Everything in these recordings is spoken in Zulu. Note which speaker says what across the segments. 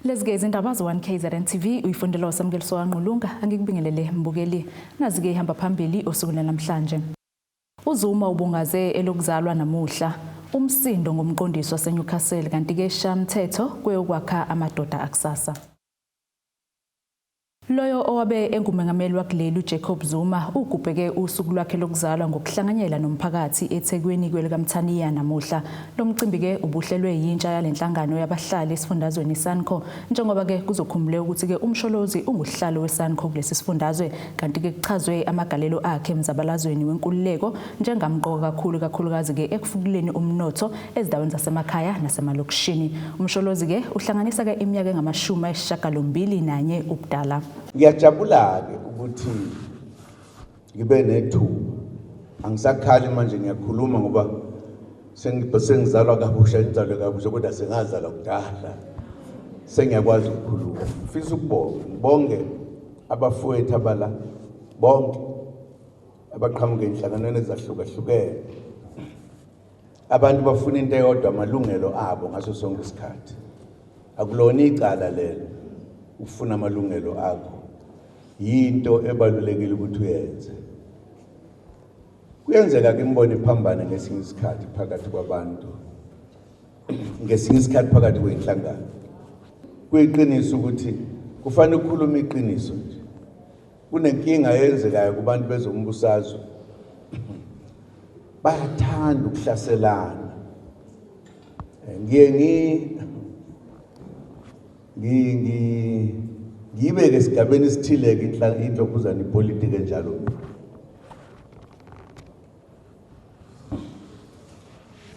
Speaker 1: Lezi-ke izindaba ze-1 KZN TV uyifundelwa uSamukeliso kaNgqulunga angikubingelele mbukeli. Nazi-ke ihamba phambili osukwini namhlanje. UZuma ubungaze elokuzalwa namuhla. Umsindo ngomqondisi waseNewcastle kanti-ke Shamthetho kweyokwakha amadoda akusasa. Loyo owabe engumengameli wakuleli uJacob Zuma ugubheke usuku lwakhe lokuzalwa ngokuhlanganyela nomphakathi eThekwini kwelikaMthaniya namuhla. Lo mcimbi-ke ubuhlelwe yintsha yale nhlangano yabahlali esifundazweni iSANCO njengoba-ke kuzokhumbuleka ukuthi-ke uMsholozi ungusihlalo weSANCO kulesi sifundazwe kanti-ke kuchazwe amagalelo akhe emzabalazweni wenkululeko njengamqoka kakhulu kakhulukazi-ke ekufukuleni umnotho ezindaweni zasemakhaya nasemalokishini. UMsholozi-ke uhlanganisa-ke iminyaka engama-81 ubudala.
Speaker 2: Ngiyajabula-ke ukuthi ngibe nethuba. Angisakhali manje ngiyakhuluma ngoba sengizalwa kabusha, ngizalwe kabusha kodwa sengazalwa kudala. Sengiyakwazi ukukhuluma. Ngifisa ukubonga, ngibonge abafowethu abala bonke abaqhamuka enhlanganweni ezahlukahlukene. Abantu bafuna into eyodwa, amalungelo abo ngaso sonke isikhathi. Akulona icala lelo ukufuna amalungelo akho. Yinto ebalulekile ukuthi uyenze. Kuyenzeka ke imibono iphambane ngesinye isikhathi phakathi kwabantu, ngesinye isikhathi phakathi kwenhlangano. Kuyiqiniso ukuthi kufanele ukukhuluma iqiniso nje. Kunenkinga eyenzekayo kubantu bezombusazwe, bayathanda ukuhlaselana. Ngiye ngiyibeke esigabeni esithile-ke inhlokhuzana ipolitiki enjalo.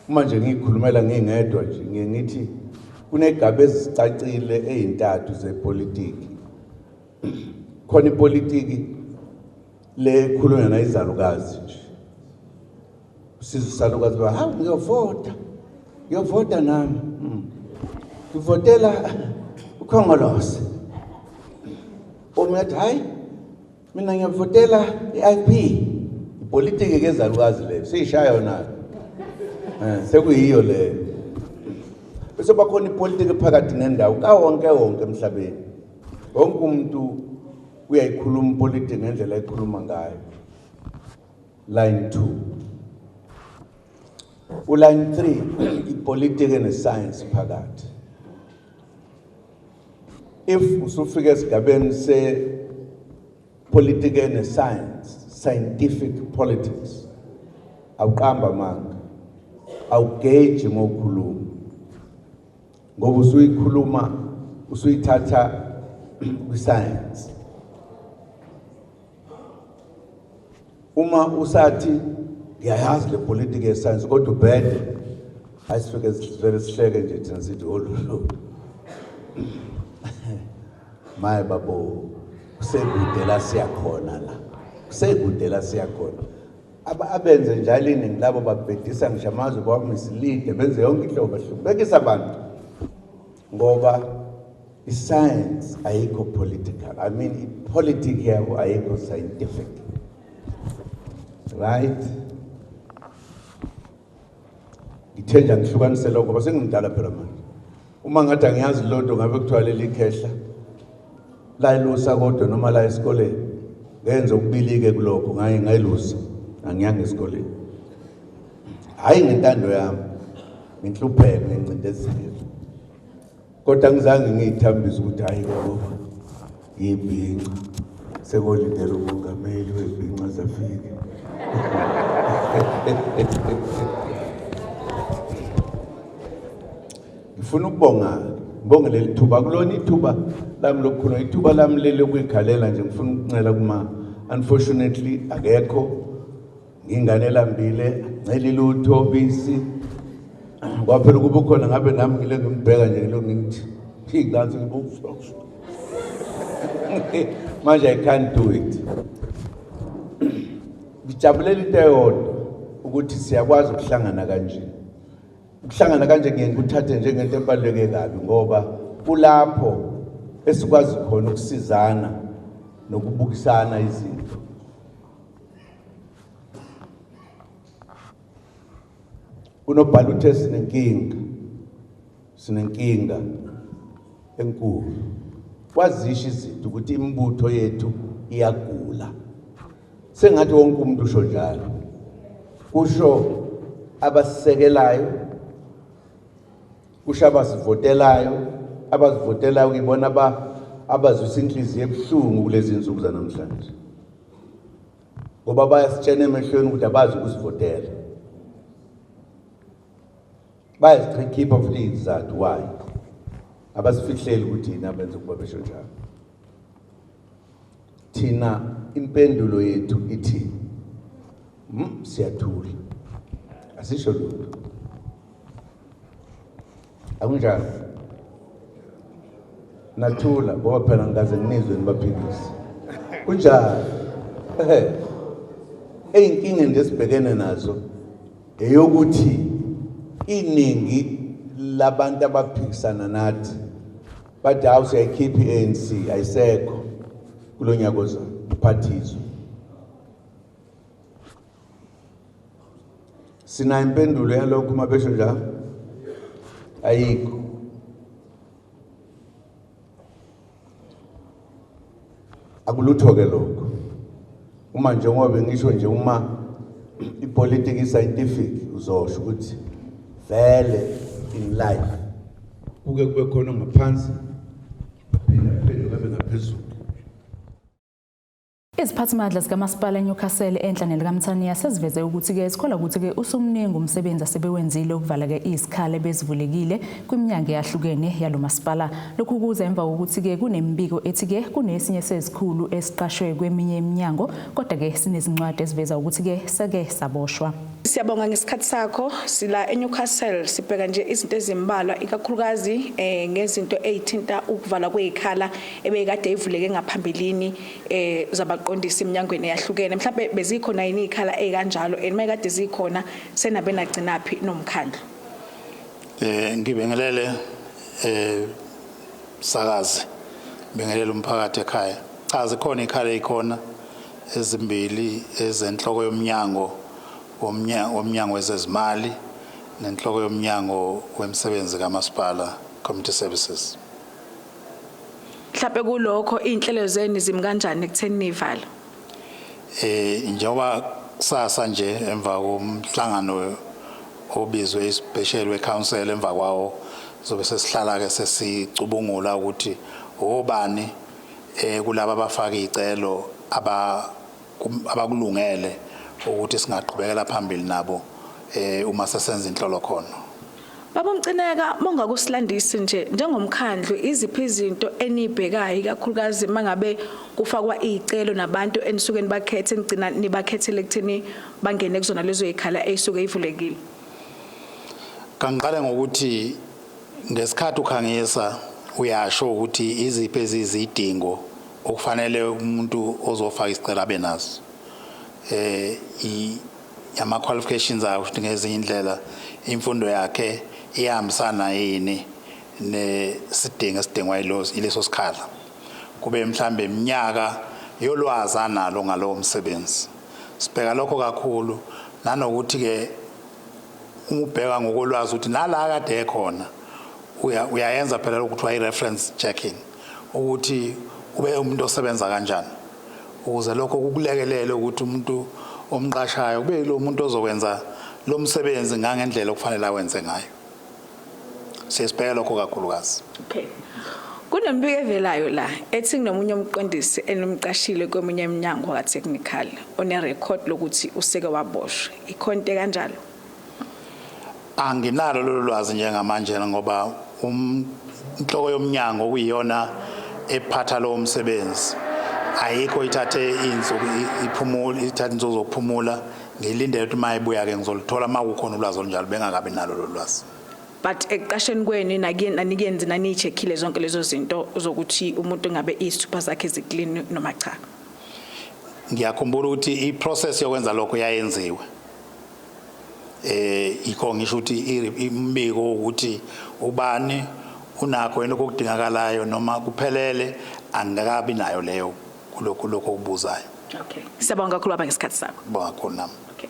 Speaker 2: Uma nje ngiyikhulumela ngingedwa nje ngiye ngithi kunegaba ezicacile ey'ntathu zepolitiki. Khona ipolitiki le ekhulunywa nayizalukazi nje, usiza usalukazi ba hawu ngiyovota, ngiyovota nami, ngivotela uKhongolose. Omunye athi hayi mina ngiyavotela i-IFP. Ipolitiki ke ezalukazi leyo seyishaya yona, sekuyiyo leyo. Bese bakhona ipolitiki phakathi nendawo kawonke wonke emhlabeni. Wonke umuntu uyayikhuluma ipolitiki ngendlela ayikhuluma ngayo. Line 2. Uline 3 ipolitiki nescience phakathi. If usufika esigabeni se politiki ene-science, scientific politics, awuqamba amanga, awugeji ngokukhuluma, ngoba usuyikhuluma usuyithatha kwi-science. Uma usathi ngiyayazi le politiki ye-science kodwa ubhede, ayisifike sivele sihleke nje thina sithi olulu maye babo, kusekude la siyakhona, la kusekude la siyakhona. Abenze njalo iningi labo babhedisa ngisho amazwe, bawamisilide, benze yonke inhlobo, bahlubekisa abantu ngoba i-science ayikho political. I mean, ipolitiki yabo ayikho scientific, right? Ngithe nje angihlukanise lokho ngoba sengimdala phela manje. Uma ngathi angiyazi lonto ngabe kuthiwa leli khehla layilusa kodwa noma la esikoleni ngenza okubili-ke kulokho, ngaye ngayilusa, angiyanga esikoleni, hhayi ngentando yami, ngenhlupheko, ngencindezelo, kodwa angizange ngiyithambise ukuthi hhayi ngoba ngiyibhinca sekolindela umongameli webhinca zafike. Ngifuna ukubonga, ngibonge leli thuba. Kulona ithuba lami lokukhuluma, ithuba lami leli lokuyikhalela nje. Ngifuna ukuncela kuma, unfortunately akekho, ngingane elambile, ngcela lutho bisi kwaphela. Ukuba ukhona ngabe nami ngile ngimbheka nje ngilo ngithi phi ngibuka manje. I can't do it. Ngijabulela into eyodwa, ukuthi siyakwazi ukuhlangana kanje. Ukuhlangana kanje ngiye ngikuthathe njengento ebaluleke kabi ngoba kulapho esikwazi khona ukusizana nokubukisana izinto. Unobhala uthe sinenkinga, sinenkinga. Enkulu. Wazisho izinto ukuthi imibutho yethu iyagula. Sengathi wonke umuntu usho njalo. Kusho abasisekelayo, kusho abasivotelayo, abasivotelayo ngibona abazwisa inhliziyo ebuhlungu kulezi nsuku zanamhlanje. Ngoba bayasitshena emehlweni ukuthi abazi ukusivotela. Bayazikhipha futhi izizathu why. Abasifihleli ukuthi yini abenza ukuba besho njalo. Thina impendulo yethu ithi siyathula. Asisho lutho. Akunjalo? Nathula ngoba phela ngikaze nginizwe nibaphikise. Kunjalo. Ehe. Eyinkinga nje esibhekene nazo eyokuthi iningi labantu abaphikisana nathi bathi hawu siyayikhipha i-ANC ayisekho kulo nyaka ozayo uphathizwe. Sinayo impendulo yalokho uma besho njalo? Ayikho. Akulutho-ke lokho. Uma njengoba bengisho nje uma ipolitiki scientific uzosho ukuthi vele in life kuke kube khona ngaphansi phela phela kabe ngaphezulu.
Speaker 1: Iziphathimandla zikamasipala eNewcastle enhla nelikaMthaniya seziveze ukuthi-ke zikholwa ukuthi-ke usumningi umsebenzi asebewenzile ukuvala-ke izikhala ebezivulekile kwiminyango eyahlukene yalo masipala. Lokhu kuza emva kokuthi-ke kunemibiko ethi-ke kunesinye sezikhulu esiqashwe kweminye iminyango kodwa-ke sinezincwadi eziveza ukuthi-ke seke saboshwa.
Speaker 3: Siyabonga ngesikhathi sakho sila eNewcastle sibheka nje izinto ezimbalwa ikakhulukazi ngezinto ezithinta ukuvalwa kwezikhala ebekade ivuleke ngaphambilini zabaqondisi eminyangweni eyahlukene. Mhlawumbe bezikhona yini izikhala ezikanjalo and mayikade zikhona senabe nagcinaphi nomkhandlu?
Speaker 4: Ngibingelele sakazi, ngibingelele umphakathi ekhaya. Cha, zikhona ikhala ezikhona ezimbili ezenhloko yomnyango womnyango wezezimali nenhloko yomnyango wemisebenzi kamasipala community services.
Speaker 3: Mhlawumbe kulokho inhlelo zenu zimi kanjani ekutheni nivala?
Speaker 4: Njengoba kusasa nje emva komhlangano obizwe ispecial weCouncil, emva kwawo zobe sesihlala ke sesicubungula ukuthi obani kulaba abafaka izicelo abakulungele ukuthi singaqhubekela phambili nabo uma sesenza inhlolo khona.
Speaker 3: Baba Mcineka, mongakusilandisi nje njengomkhandlu iziphi izinto enibhekayo ikakhulukazi mangabe kufakwa izicelo nabantu enisuke nibakhethe nigcina nibakhethele ekutheni bangene kuzona lezo zikhala ezisuke ivulekile?
Speaker 4: Kangiqale ngokuthi ngesikhathi ukhangisa uyasho ukuthi iziphi ezizidingo okufanele umuntu ozofaka isicelo abe nazo. Ama qualifications akhe ukuthi ngezinye indlela imfundo yakhe iyahambisana yini nesidingo esidingwa yileso sikhala. Kube mhlambe iminyaka yolwazi analo ngalowo msebenzi. Sibheka lokho kakhulu nanokuthi ke uma ubheka ngokolwazi ukuthi nala kade ekhona uyayenza phela lokuthiwa i-reference checking ukuthi ube umuntu osebenza kanjani, ukuze lokho kukulekelele ukuthi umuntu omqashayo kube lo muntu ozokwenza lo msebenzi ngangendlela okufanele awenze ngayo. Siyasibheka lokho kakhulukazi.
Speaker 3: Okay. Kunemibiko evelayo la ethi kunomunye umqondisi enomqashile kweminye iminyango ka-technical one-record lokuthi useke waboshwa. Ikhona into kanjalo?
Speaker 4: Anginalo lolu lwazi njengamanje ngoba inhloko yomnyango kuyiyona ephatha lowo msebenzi. Ayikho ithathe insuku iphumula, ithathe insuku zokuphumula. Ngilindele ukuthi uma ibuya ke ngizolithola uma kukhona ulwazi olunjalo, bengakabi nalo lolu lwazi.
Speaker 3: But ekuqasheni kwenu nanikenzi naniyi-check-ile zonke lezo zinto zokuthi umuntu ngabe izithupha zakhe zi-clean noma cha?
Speaker 4: Ngiyakhumbula ukuthi i-process yokwenza lokho yayenziwe. Ikho ngisho ukuthi imbiko ukuthi ubani unakho yini okudingakalayo noma kuphelele, angikabi nayo leyo kulokhu okubuzayo.
Speaker 3: Okay. Siyabonga kakhulu baba ngesikhathi sakho.
Speaker 4: Bonga kakhulu nami.
Speaker 3: Okay.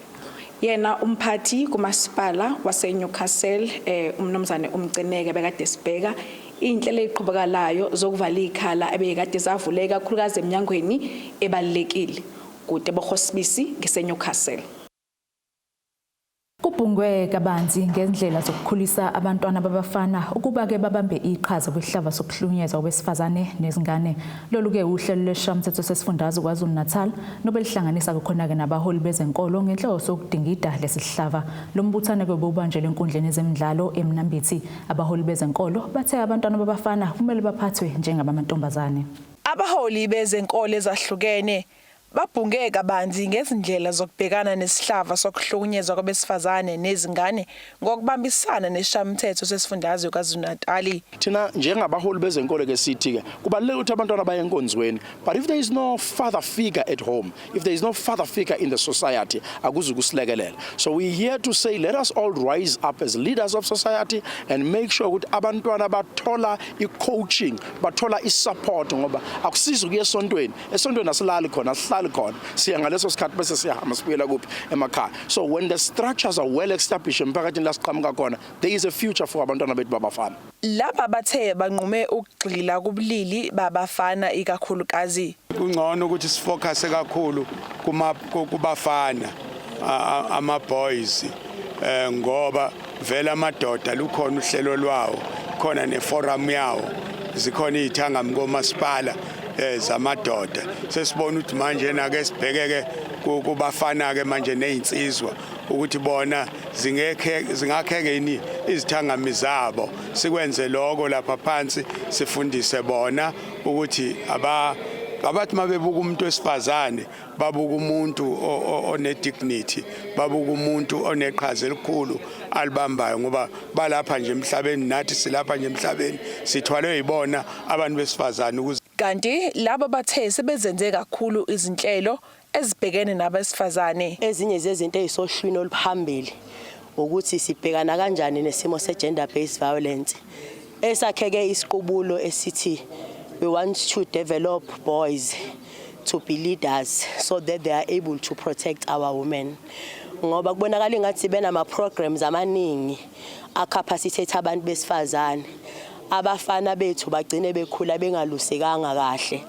Speaker 3: Yena umphathi kumasipala waseNewcastle umnumzane uMcineke bekade sibheka inhlelo eziqhubekalayo zokuvala ikhala ebekade zavuleka kakhulukazi eminyangweni ebalekile kude boHosibisi ngiseNewcastle.
Speaker 1: Kubhungwe kabanzi ngendlela zokukhulisa abantwana babafana ukuba-ke babambe iqhaza kwisihlava sokuhlukunyezwa kwabesifazane nezingane. Lolu-ke uhlelo lwesishayamthetho sesifundazwe KwaZulu-Natal nobelihlanganisa kukhona-ke nabaholi bezenkolo ngenhloso yokudingida lesi sihlava. Lo mbuthano-ke ububanjelwe enkundleni yezemidlalo eMnambithi. Abaholi bezenkolo bathe abantwana babafana kumele baphathwe njengabamantombazane.
Speaker 5: Abaholi bezenkolo ezahlukene babhunge kabanzi ngezindlela zokubhekana nesihlava sokuhlukunyezwa kwabesifazane nezingane ngokubambisana nesishayamthetho sesifundazwe KwaZulu-Natali.
Speaker 6: Thina njengabaholi bezenkolo ke sithi ke kubalulekile ukuthi abantwana baye enkonzweni, but if there is no father figure at home, if there is no father figure in the society, akuzukusilekelela. So we here to say, let us all rise up as leaders of society and make sure ukuthi abantwana bathola i-coaching, bathola i-support, ngoba akusizi ukuya esontweni. Esontweni asilali khona, asihlali khona, siya ngaleso sikhathi bese siyahamba, sibuyela kuphi? Emakhaya. So when the structures are well established emphakathini la siqhamuka khona, there is a future for abantwana bethu babafana.
Speaker 5: Laba bathe banqume ukugxila kubulili babafana ikakhulukazi.
Speaker 7: Kungcono ukuthi sifocus kakhulu kuma kubafana, ama boys, ngoba vele amadoda lukhona uhlelo lwawo khona, neforum yawo, zikhona izithangami komasipala zamadoda. Sesibona ukuthi manje na ke sibhekeke kubafana ke manje nezinsizwa ukuthi bona zingekhe zingakheke yini izithangami zabo. Sikwenze lokho lapha phansi, sifundise bona ukuthi aba abathi mabebuka umuntu wesifazane babuka umuntu one dignity, babuka umuntu oneqhaza elikhulu alibambayo, ngoba balapha nje emhlabeni, nathi silapha nje emhlabeni, sithwalwe yibona abantu besifazane ukuze
Speaker 5: Kanti laba bathe sebezenze kakhulu izinhlelo ezibhekene nabesifazane.
Speaker 8: Ezinye zezinto ezisohlwini oluphambili ukuthi sibhekana kanjani nesimo se-gender based violence, esakheke isiqubulo esithi we want to develop boys to be leaders so that they are able to protect our women, ngoba kubonakala ingathi benama programs amaningi acapacitate abantu besifazane, abafana bethu bagcine bekhula bengalusekanga kahle.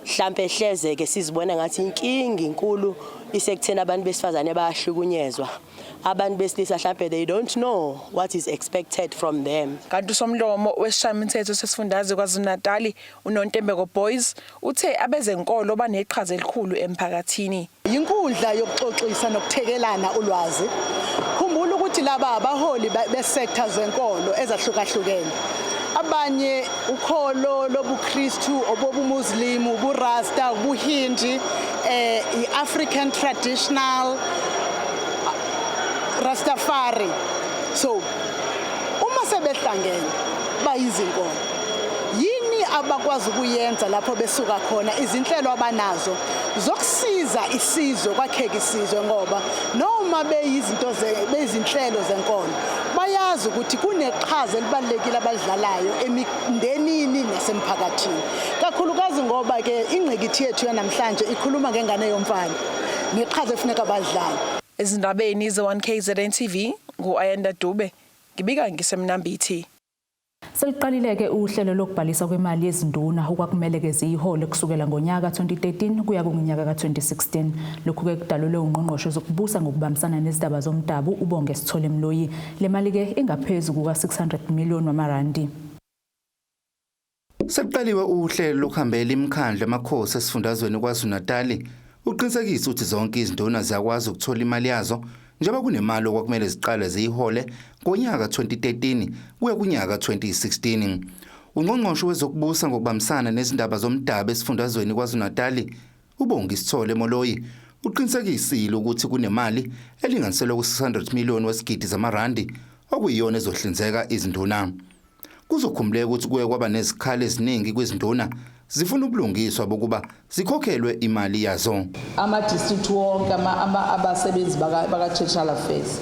Speaker 8: Mhlambe hleze ke sizibona ngathi inkinga inkulu isekutheni abantu besifazane bayahlukunyezwa, abantu besilisa mhlambe they don't know what is expected from them.
Speaker 5: Kanti usomlomo wesishayamthetho sesifundazwe KwaZulu-Natali uNontembeko Boys uthe abezenkolo baneqhaza elikhulu emphakathini.
Speaker 9: Inkundla yokuxoxisa nokuthekelana ulwazi. Khumbula ukuthi laba abaholi besector zenkolo ezahlukahlukene. Abanye ukholo lobuKristu, obobuMuslim, ubuRasta, ubuHindi, iAfrican traditional Rastafari. So uma sebehlangene bayizinkolo. Yini abakwazi ukuyenza lapho besuka khona, izinhlelo abanazo zokusiza isizwe, kwakheka isizwe, ngoba noma beyizinto bezinhlelo zenkolo bayazi ukuthi kuneqhaza elibalulekile abalidlalayo emindenini nasemphakathini, kakhulukazi ngoba ke ingqikithi yethu yanamhlanje ikhuluma ngengane yomfana neqhaza efuneka balidlale.
Speaker 5: Ezindabeni ze-1 KZN TV, ngu-Ayanda Dube, ngibika ngisemnambithi.
Speaker 1: Seliqalile-ke uhlelo lokubhaliswa kwemali yezinduna okwakumele-ke ziyihole kusukela ngonyaka 2013 kuya kunyaka ka-2016. Lokhu-ke kudalulwe ungqongqoshe zokubusa ngokubambisana nezindaba zomdabu uBonge Sithole Mloyi. Le mali-ke ingaphezu kuka-600 million wamarandi.
Speaker 10: Sekuqaliwe uhlelo lokuhambela imikhandlu yamakhosi esifundazweni KwaZulu-Natali uqinisekisa ukuthi zonke izinduna ziyakwazi ukuthola imali yazo, njengoba kunemali okwakumele ziqale ziyihole ngonyaka 2013 kuya kunyaka 2016. Ungqongqoshe wezokubusa ngokubambisana nezindaba zomdabu esifundazweni KwaZulu-Natali uBongi Sithole Moloi uqinisekisile ukuthi kunemali elinganiselwa ku-600 million wesigidi zamarandi okuyiyona ezohlinzeka izinduna. Kuzokhumbuleka ukuthi kuye kwaba nezikhalo eziningi kwizinduna zifuna ubulungiswa bokuba zikhokhelwe imali yazo.
Speaker 11: Ama-district wonke, abasebenzi baka-traditional affairs,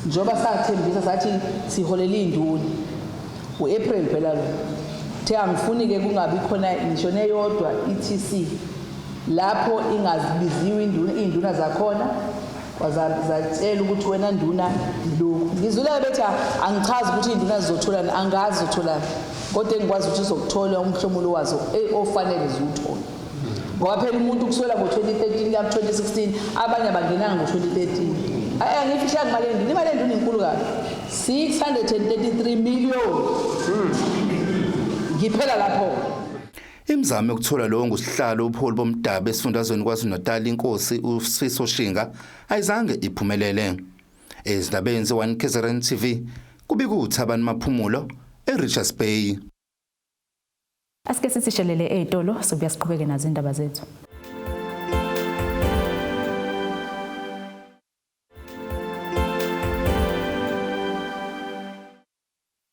Speaker 11: njengoba sathembisa sathi siholela iy'nduna u-April phela lo the angifuni-ke kungabi khona ngisho neyodwa i-TC lapho ingazibiziwe induna, iy'nduna zakhona. Zatshela ukuthi wena nduna yilokhu. Ngizwile bethi angichazi ukuthi iy'nduna zizotholani, angazi zizotholani, kodwa engikwazi ukuthi uzokuthola umhlomulo wazo ofanele ziwuthole. Ngoba phela umuntu kusukela ngo-2013 kuya ku-2016 abanye abangenanga ngo-2013. Ayi, angifihlanga imali enduna, imali enduna inkulu kabi, 633 million. Ngiphela lapho.
Speaker 10: Imizamo yokuthola lowo ngusihlalo ubuholi bomdabu esifundazweni KwaZulu-Natal inkosi uSifiso Shinga ayizange iphumelele. Ezindabeni ze-1 KZN TV kubika uThabani Maphumulo eRichards Bay.
Speaker 1: Asike sithi shelele ey'tolo, sobuya siqhubeke nazo indaba zethu.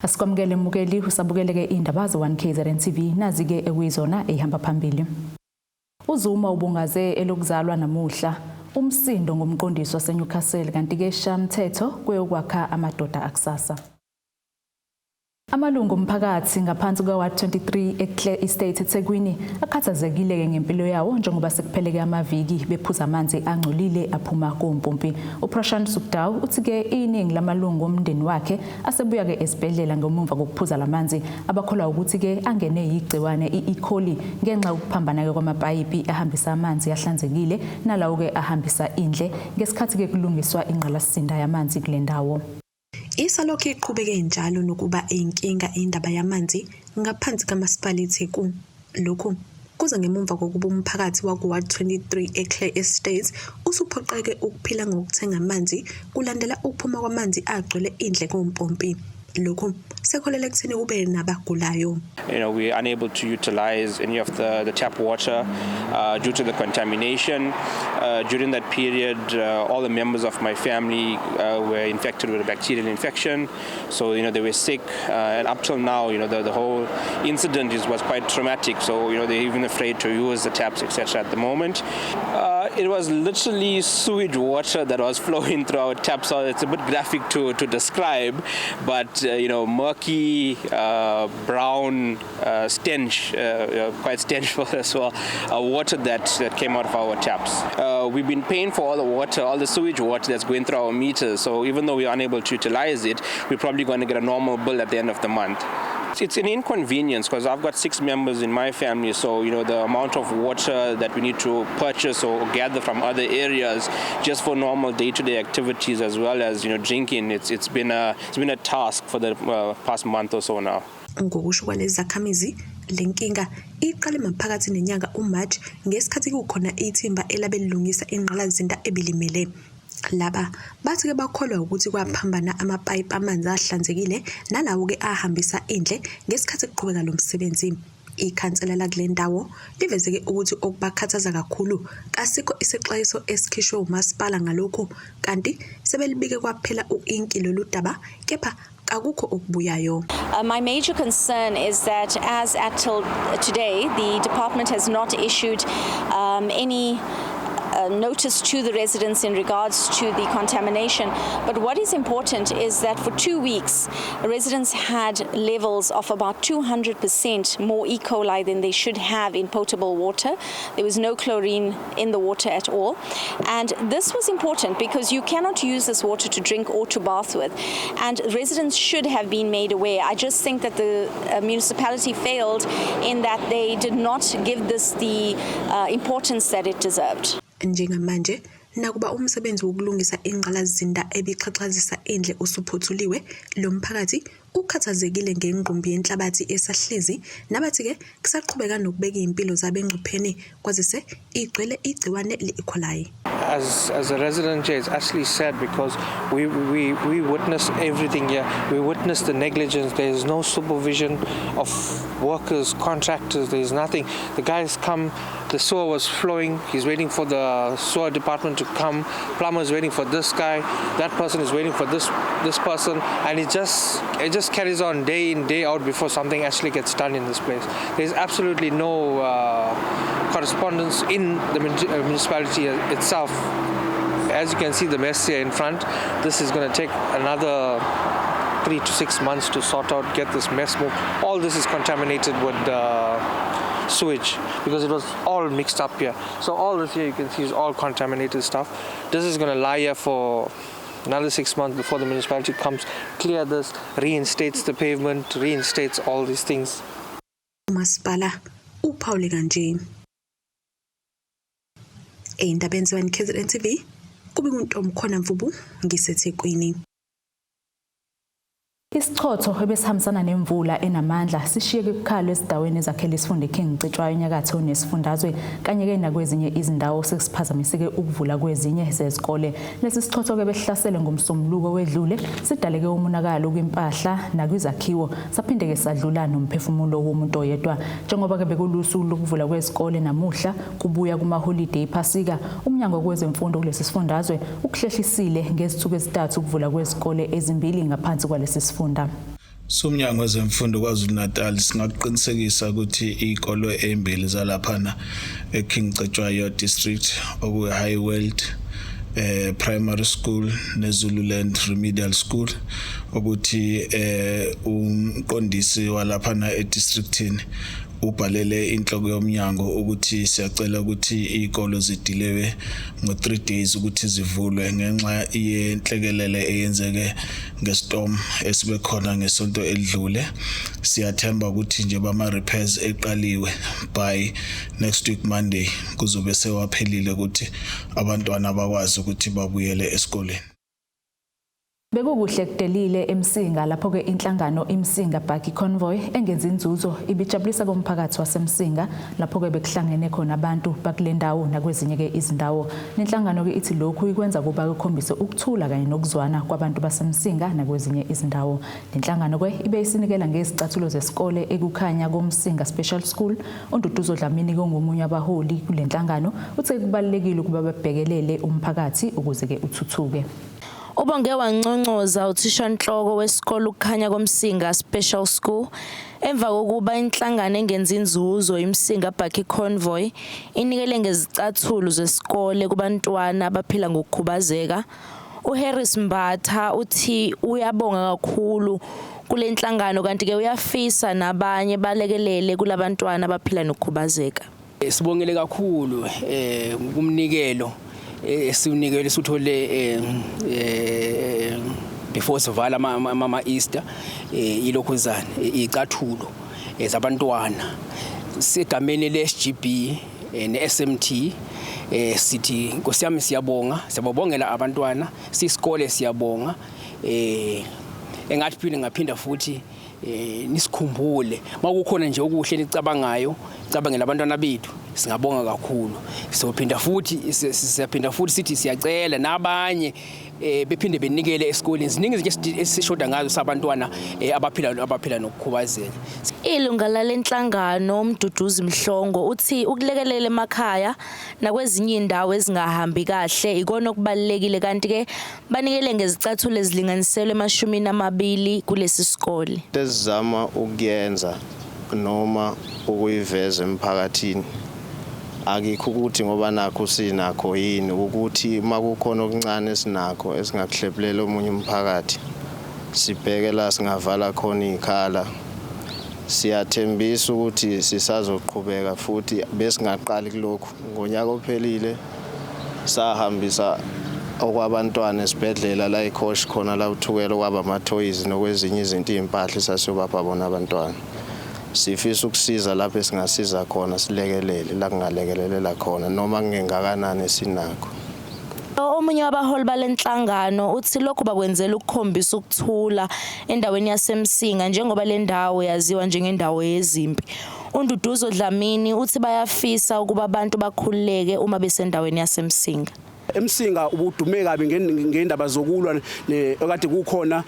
Speaker 1: Asikwamukele mukeli, usabukele-ke iy'ndaba ze-1 KZN TV, nazi-ke ekuyizona ey'hamba phambili. UZuma ubungaze elokuzalwa namuhla, umsindo ngomqondisi waseNewcastle, kanti-ke Shamthetho kweyokwakha amadoda akusasa. Amalungu omphakathi ngaphansi kuka-Ward 23 eClare Estate eThekwini akhathazekile-ke ngempilo yawo njengoba sekupheleke amaviki bephuza amanzi angcolile aphuma kompompi. UPrashant Sukdao uthi-ke iningi lamalungu omndeni wakhe asebuya-ke esibhedlela ngemuva kokuphuza lamanzi abakholwa ukuthi-ke angene yigciwane i-E. coli ngenxa yokuphambana-ke kwamapayipi ahambisa amanzi ahlanzekile nalawo-ke ahambisa indle ngesikhathi-ke kulungiswa ingqalasizinda yamanzi kule ndawo.
Speaker 12: Isalokhu iqhubeke njalo nokuba inkinga indaba yamanzi ngaphansi kaMasipala iTheku. Lokhu kuza ngemumva kokuba umphakathi waku-Ward 23 eClare Estates usuphoqeke ukuphila ngokuthenga amanzi kulandela ukuphuma kwamanzi agcwele indle kompompi. Lokhu sekuholele ekutheni kube nabagulayo.
Speaker 13: We're unable to utilize any of the tap water due to the contamination. During that period, all the members of my family were infected with a bacterial infection. So they were sick. And up till now, the whole incident was quite traumatic. So they're even afraid to use the taps, etc. at the moment. It was literally sewage water that was flowing through our taps. So it's a bit graphic to describe, but murky, brown stench, quite stenchful as well, water that came out of our taps. We've been paying for all the water, all the sewage water that's going through our meters. So even though we're unable to utilize it, we're probably going to get a normal bill at the end of the month. It's an inconvenience because I've got 6 members in my family, so the amount of water that we need to purchase or gather from other areas just for normal day-to-day activities as well as drinking, it's been a task for the past month or so now.
Speaker 12: Ngokusho kwalezi zakhamizi, le nkinga iqale maphakathi nenyanga uMarch ngesikhathi kukhona ithimba elabe lilungisa ingqalasizinda ebilimele. Laba bathi-ke bakholwa ukuthi kwaphambana amapayipi amanzi ahlanzekile nalawo-ke ahambisa indle ngesikhathi kuqhubeka lo msebenzi. Ikhansela lakule ndawo liveze-ke ukuthi okubakhathaza kakhulu kasikho isexwayiso esikhishwe umasipala ngalokhu, kanti sebelibike kwaphela u-inki lolu daba, kepha akukho okubuyayo.
Speaker 14: My major concern is that as at till today, the department has not issued any notice to the residents in regards to the contamination. But what is important is that for 2 weeks, residents had levels of about 200% more E. coli than they should have in potable water. There was no chlorine in the water at all. And this was important because you cannot use this water to drink or to bath with. And residents should have been made aware. I just think that the municipality failed in that they did not give this the importance that it deserved.
Speaker 12: Njengamanje nakuba umsebenzi wokulungisa ingqalasizinda ebixhaxhazisa indle usuphothuliwe, lo mphakathi ukhathazekile ngengqumbi yenhlabathi esahlezi nabathi-ke kusaqhubeka nokubeka iy'mpilo zabo engcupheni kwazise igcwele igciwane le-E. coli.
Speaker 15: As a resident here, it's actually sad because we witness everything here. We witness the negligence. There is no supervision of workers, contractors. There is nothing. The guys come, the sewer was flowing. He's waiting for the sewer department to come. Plumber is waiting for this guy. That person is waiting for this person, and it just carries on day in, day out before something actually gets done in this place. There's absolutely no correspondence in the municipality itself. As you can see, the mess here in front, this is going to take another 3 to 6 months to sort out, get this mess moved. All this is contaminated with sewage because it was all mixed up here. So all this here you can see is all contaminated stuff. This is going to lie here for another 6 months before the municipality comes, clear this, reinstates the pavement, reinstates all these things.
Speaker 12: Umasipala uphawule kanje. Ey'ndabeni ze-1 KZN TV kube nguNtomkhona Mvubu ngiseThekwini.
Speaker 1: Isichotho ebesihambisana nemvula enamandla sishiyeke kukhalo ezindaweni ezakhele isifunda iKing Cetshwayo enyakatho nesifundazwe kanye-ke nakwezinye izindawo sekusiphazamiseke ukuvula kwezinye zezikole. Lesi sichotho-ke besihlasele ngomsombuluko wedlule sidaleke umonakalo kwimpahla nakwizakhiwo saphinde-ke sadlula nomphefumulo womuntu oyedwa. Njengoba-ke bekulusuku lokuvula kwezikole namuhla kubuya kumaholide ephasika, umnyango wezemfundo kulesi sifundazwe ukuhlehlisile ngezinsuku ezintathu ukuvula kwezikole ezimbili ngaphansi kwalesi sifunda.
Speaker 16: Somnyango wezemfundo KwaZulu Natal singakuqinisekisa ukuthi izikolo ezimbili zalaphana eKing Cetshwayo District, okuyi Highveld Primary School neZululand Remedial School, ukuthi umqondisi walaphana edistrictini ubhalele inhloko yomnyango ukuthi siyacela ukuthi izikolo zidilewe ngo3 days ukuthi zivulwe ngenxa yenhlekelele eyenzeke ngestorm esibe khona ngesonto elidlule. Siyathemba ukuthi nje bama repairs eqaliwe, by next week Monday kuzobe sewaphelile ukuthi abantwana bakwazi ukuthi babuyele esikoleni.
Speaker 1: Bekukuhle kudelile eMsinga lapho-ke inhlangano iMsinga Bakkie Convoy engenza inzuzo ibijabulisa komphakathi waseMsinga lapho-ke bekuhlangene khona abantu bakule ndawo nakwezinye-ke izindawo. Nenhlangano-ke ithi lokhu ikwenza kuba kukhombise ukuthula kanye nokuzwana kwabantu baseMsinga nakwezinye izindawo. Lenhlangano-ke ibe isinikela ngezicathulo zesikole ekukhanya koMsinga Special School. uNduduzo Dlamini-ke ongomunye wabaholi kule nhlangano uthe kubalulekile ukuba babhekelele umphakathi ukuze-ke uthuthuke.
Speaker 17: Ubonge wanconcoza uthishanhloko wesikole ukukhanya koMsinga Special School emva kokuba inhlangano engenzi inzuzo iMsinga Bakkie Convoy inikele ngezicathulo zesikole kubantwana abaphila ngokukhubazeka. uHarris Mbatha uthi uyabonga kakhulu kule nhlangano kanti ke uyafisa nabanye balekelele kulabantwana abaphila nokukhubazeka.
Speaker 18: Sibongele kakhulu kumnikelo esiunikele suthole before sivala ama Easter, ilokhuzana icathulo zabantwana segameni leSGB neSMT. Sithi Nkosi yami siyabonga, siyababongela abantwana sisikole, siyabonga. Engathi phinde ngaphinda futhi nisikhumbule makukhona nje okuhle nicabangayo, cabangela abantwana bethu, singabonga kakhulu. Siyophinda futhi, siyaphinda futhi sithi siyacela nabanye bephinde benikele esikoleni. Ziningi izinto esishoda ngazo sabantwana abaphila nokukhubazeka.
Speaker 17: Ilunga lalenhlangano uMduduzi Mhlongo uthi ukulekelela emakhaya nakwezinye indawo ezingahambi kahle ikona okubalulekile kanti ke banikele ngezicathulo ezilinganiselwe ema-20 kulesi sikole.
Speaker 19: Esizama ukuyenza noma ukuyiveza emphakathini akikho ukuthi ngoba nakho sinakho yini, ukuthi makukhona okuncane esinakho esingakuhlephulela omunye umphakathi, sibheke la singavala khona izikhala. Siyathembisa ukuthi sisazoqhubeka futhi besingaqali kulokhu. Ngonyaka ophelile sahambisa okwabantwana esibhedlela la eKhoshi khona la uThukela, kwaba ama-toys nokwezinye izinto, iy'mpahla esasiyobapha bona abantwana. Sifisa ukusiza lapho esingasiza khona, silekelele la kungalekelela khona noma kungengakanani esinakho.
Speaker 17: Omunye wabaholi balenhlangano uthi lokhu bakwenzela ukukhombisa ukuthula endaweni yaseMsinga njengoba le ndawo yaziwa njengendawo yezimpi. uNduduzo Dlamini uthi bayafisa ukuba abantu bakhululeke uma besendaweni yaseMsinga.
Speaker 20: Emsinga ubudume kabi ngendaba zokulwa ekade kukhona.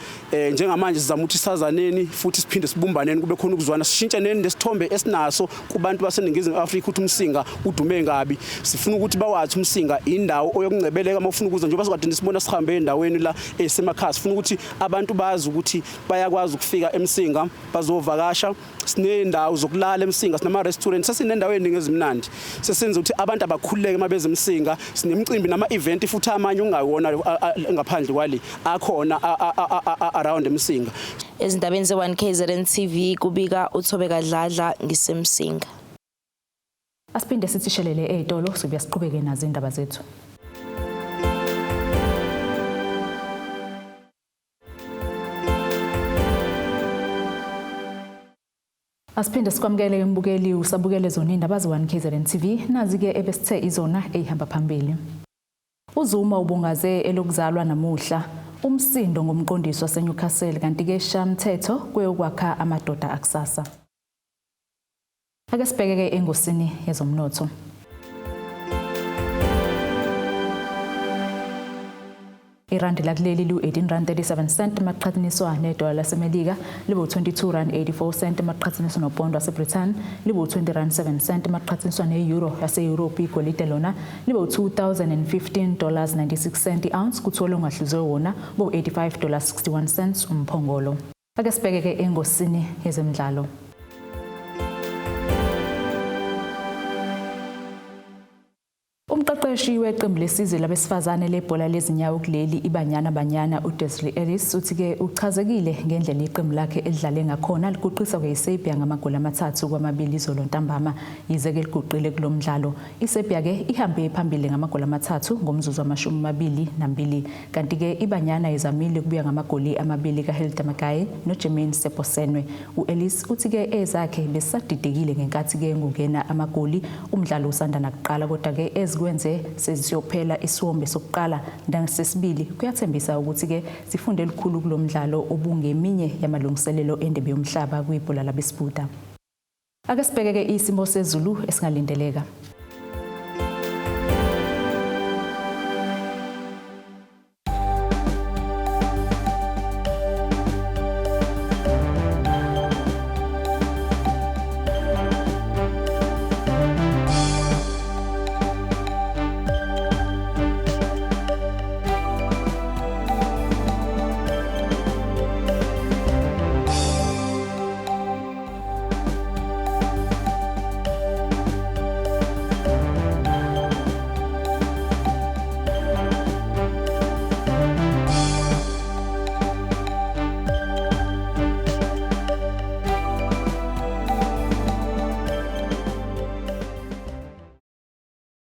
Speaker 20: Njengamanje sizama ukuthi sazaneni futhi siphinde sibumbaneni, kube khona ukuzwana, sishintshaneni nesithombe esinaso kubantu baseNingizimu Afrika ukuthi uMsinga udume kabi. Sifuna ukuthi bawathi uMsinga indawo oyokungcebeleka uma ufuna ukuza, njengoba sikade sibona sihambe endaweni la esemakhaya. Sifuna ukuthi abantu bazi ukuthi bayakwazi ukufika eMsinga bazovakasha. Sinendawo zokulala eMsinga, sinama restaurant, sesinendawo eziningi ezimnandi, sesenza ukuthi abantu abakhululeke uma beze eMsinga. Sinemicimbi nama event futhi amanye ungawona ngaphandle kwale akhona around eMsinga.
Speaker 17: Ezindabeni ze-1 KZN TV kubika uThobeka Dladla ngiseMsinga.
Speaker 1: Asiphinde sithi shelele ey'tolo sobuya siqhubeke nazo iy'ndaba zethu. Asiphinde sikwamukele mbukeli usabukele zona indaba ze-1 KZN TV nazi-ke ebesithe izona ey'hamba phambili. UZuma ubungaze elokuzalwa namuhla umsindo ngomqondisi waseNewcastle kanti-ke Shamthetho kweyokwakha amadoda akusasa. Ake sibheke-ke engosini yezomnotho. Irandi lakuleli liwu-18 rand 37 cent maqhathaniswa nedola laseMelika liwu-22 rand 84 cent maqhathaniswa nopondo waseBritain liwu-20 rand 7 cent maqhathaniswa ne-euro yase-Europe. Igolide lona liwu-2015 dollars 96 cent i-ounce, kuthiwa ongahluzwe wona bu-85 dollars 61 cents umphongolo. Ake sibheke-ke engosini yezemidlalo. Umqeqeshi weqembu lesizwe labesifazane lebhola lezinyawo kuleli iBanyana Banyana uDesiree Ellis uthi-ke uchazekile ngendlela iqembu lakhe elidlale ngakhona liguqiswa kweyiSerbia ngamagoli 3-2 izolo ntambama. Yize-ke liguqile kulo mdlalo, iSerbia-ke ihambe phambili ngamagoli 3 ngomzuzu wama-22, kanti-ke iBanyana izamile ukubuya ngamagoli 2 kaHilda Magaye noJermaine Seoposenwe. U-Ellis uthi-ke ezakhe besadidekile ngenkathi-ke kungena amagoli umdlalo usanda nakuqala, kodwa-ke ezikwenze sesiyophela isiwombe sokuqala nasesibili kuyathembisa ukuthi-ke sifunde lukhulu kulo mdlalo obungeminye yamalungiselelo endebe yomhlaba kwibhola labesibuda. Ake sibheke-ke isimo sezulu esingalindeleka.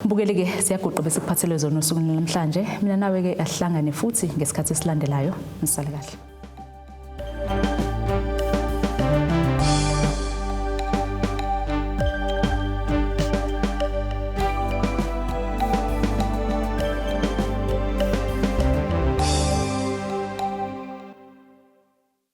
Speaker 1: Mbukeli-ke siyaguqa bese kuphathele zona osukwini namhlanje. Mina nawe-ke asihlangane futhi ngesikhathi esilandelayo. Nisale kahle.